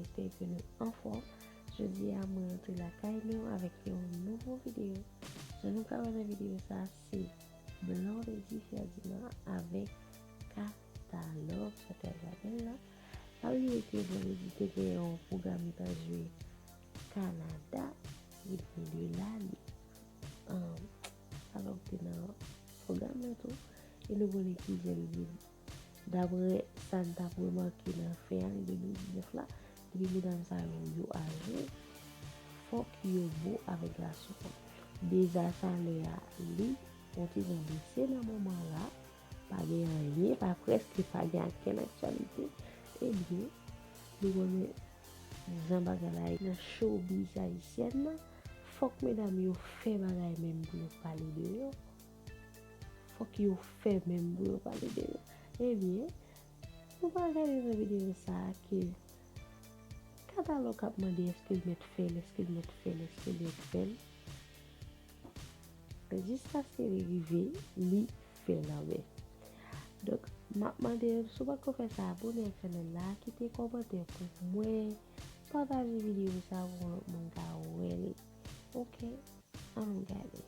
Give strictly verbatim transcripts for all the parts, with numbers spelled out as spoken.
Espere ke nou anfòm. Jodi a, mwen rantre lakay nou avèk yon nouvo videyo. Jan nou ka wè nan videyo sa, se Blondedy Ferdinand avèk Katalòg, chantè Jabèl la. Pa bliye ke Blondedy te gen yon pwogram li t al jwe Kanada, epi de la, li, um, Katalòg te nan pwogram nan tou. E nou konnen kijan li ye. Daprè sa n t ap remake nan fen ane de mil diznèf la, depi medam sa yo, yo aje, fòk yo bo avèk gason an. Deja salè a, li, yon ti jan bese nan moman la, pa gen anyen, pa prèske pa gen okenn aktyalite. Ebyen, nou konnen jan bagay la ye nan showbiz ayisyèn nan, fòk medam yo fè bagay menm pou yo pale de yo. Fòk yo fè menm pou yo pale de yo. Ebyen, nou pral gade nan videyo sa a ke Katalòg ap mande èske l mèt fè l, èske l mèt fè l, èske l mèt fè l. Men jiskaske li rive, li fè l anben. Donk, m ap mande w, si w poko fè sa, abòne ak chanèl la, kite kòmantè pou mwen, pataje videyo sa pou yon lòt moun ka wè l. Oke, ann gade.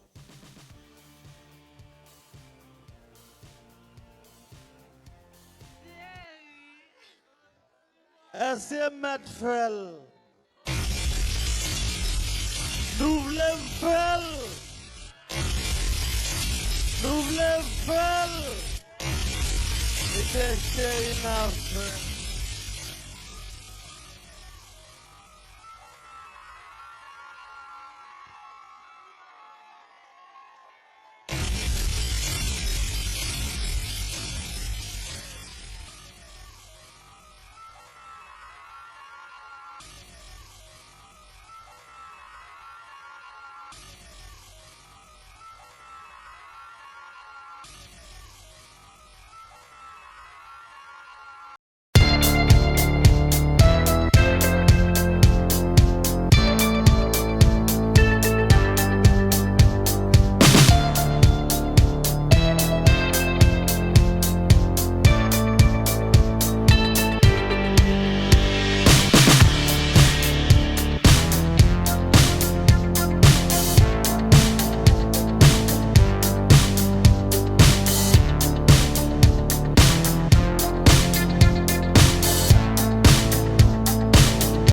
Èske mèt fè l? Nou vle m fè l? Nou vle m fè l? Mete cheri nan fè l.